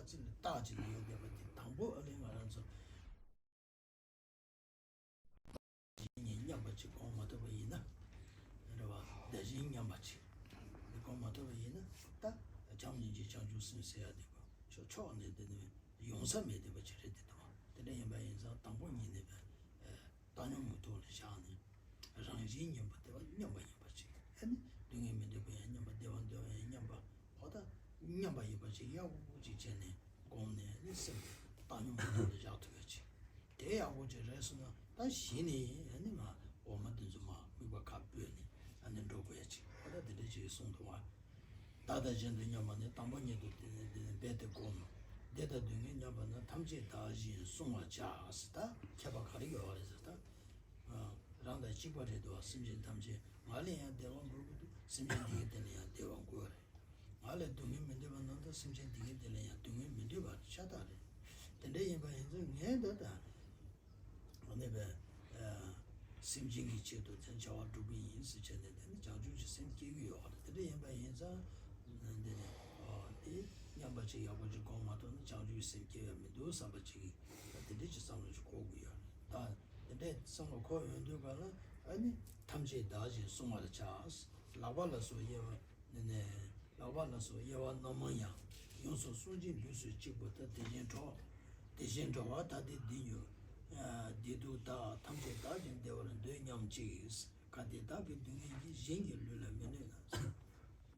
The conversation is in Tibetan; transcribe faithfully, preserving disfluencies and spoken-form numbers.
སེམས་ལ་རྟགས་ཅིག་ཡོད་བསྡད་པ་དེ་དང་པོ་ཨ་ལས་ང་རང་ཚོ་བདག་གཞན་གཉིས་མཉམ་པ་ཅིག་སྒོམ་མ་ཐུབ་པ་ཡིན་ན། རེད་བ། བདག་གཞན་མཉམ་པ་ཅིག་འདི་སྒོམ་མ་ཐུབ་པ་ཡིན་ན། ད་བྱམས་སྙིང་རྗེ་བྱང་ཆུབ་སེམས་ཟེར་ཡ་དེ་ཕྱོགས་ཕྱོགས་ནས་དེ་ནི་ཡོང་ས་མེད་བསྡད་པ་ཅིག་རེད་དེ། དང་དེ་འདྲ་ཡིན་པ་ཡིན་ཙང་དང་པོ་ཉིད་ནས་བཏང་སྙོམས་མུ་ཐོག་ལ་བཞག་ནས། རང་བཞིན་མཉམ་པ་བདེ་བ་མཉམ་པ་ཡིན་པ་ཅིག་ཨ་ནི་སྡུག་བསྔལ་མི་འདོད་པ་ཡང་མཉམ་པ། བདེ་བ་འདོད་པ་ཡང་མཉམ་པ། འོ་ད་མཉམ་པ་ཡིན་པ་ཅིག་ཡག་པོ་ཅིག་བྱས་ནས་སྒོམ་ནས་ནི་སེམས་བཏང་སྙོམས་མུ་ཐོག་ལ་བཞག་ཐུབ་ཡ་ཅིག་དེ་ཡག་པོ་ཅིག་རེད་སོང་ན། ད་གཞི་ནས་ཨ་ནི་མ་འོ་མ་དེ་ཚོ་མ་དམིགས་པ་ཁ་སྤོས་ནས་ཨ་ནི་འགྲོ་དགོས་ཡ་ཅིག་འོ་ད་དེ་འདྲ་ཅིག་གསུངས་འདུག་བ། བདག་དང་གཞན་དུ་མཉམ་པ་ནི། དང་པོ་ཉིད་དུ་དེ་ནི་དེ་ནི་རྦད་དེ་བསྒོམ། བདེ་དང་སྡུག་བསྔལ་མཉམ་པ་ན། ཐམས་ཅད་བདག་བཞིན་བསྲུང་བར་བྱ། ཟེར། ད་ཁྱད་པར་ག་རེ་ཡོད་རེད་ཟེར། ད་རང་དང་གཅིག་པ་རེད་དོ། སེམས་ཅན་ཐམས་ཅད་ང་ལ་ཡང་བདེ་བ་དགོས་ཀྱི་འདུག་སེམས་ཅན་དེ་གའི་དེ་ལ་ཡང་བདེ་བ་དགོས་རེད། ང་ལ་སྡུག་བསྔལ་མི་འདོད་པ་ནང་དུ་སེམས་ཅན་དེ་གའི་དེ་ལ་ཡང་སྡུག་བསྔལ་མི་འདོད་པ་ཤ་སྟག་རེད། དེ་འདྲ་ཡིན་པ་ཡིན་ཙང་ངས་ད་ལྟ། ཨ་ནི་བས། ཨ། སེམས་ཅན་གྱི་ཆེད་དུ་དེ་བྱ་བ་སྒྲུབ་ཀྱི་ཡིན་ཟེར་བྱས་ནས། དེ་ནི་བྱང་ཆུབ་ཀྱི་སེམས་སྐྱེ་གི་ཡོད་རེད། དེ་འདྲ་ཡིན་པ་ཡིན་ཙང་། འདི་ནི། ཨ། དེ་མཉམ་པ་ཅིག་ཡག་པོ་ཅིག་སྒོམ་མ་ཐུབ་ན་བྱང་ཆུབ་ཀྱི་སེམས་སྐྱེ་ཡ་མི་འདུག་བསམ་པ་ཅིག་གིས་དེ་འདྲ་ཅིག་བསམ་བློ་ཅིག་འཁོར་དགོས་ཡོད་རེད། ད་དེ་འདྲ་བསམ་བློ་འཁོར་ཡོང་དུས་ག་ལ། ཨ་ནི་ཐམས་ཅད་བདག་བཞིན་བསྲུང་བར་བྱ། ལག་པ་ལ་སོགས་དབྱེ་བ། ནི་ནས། ལག་པ་ལ་སོགས་དབྱེ་བ་རྣམ་མང་ཡང་། ཡོངས་སུ་བསྲུང་ཞིང་ལུས་སུ་གཅིག་པུ་དག་དེ་བཞིན་འགྲོ། དེ་བཞིན་འགྲོ་བ་དག་དེ་འདི་ཉིད། བདེ་སྡུག་དག་ཐམས་ཅད་བདག་གིས་བདེ་བར་འདོད་སྙམ་གཅིག་གལ་ཏེ་བདག་གི་སྡུག་བསྔལ་གྱིས། གཞན་གྱི་ལུས་ལ་མི་གནོད་ན།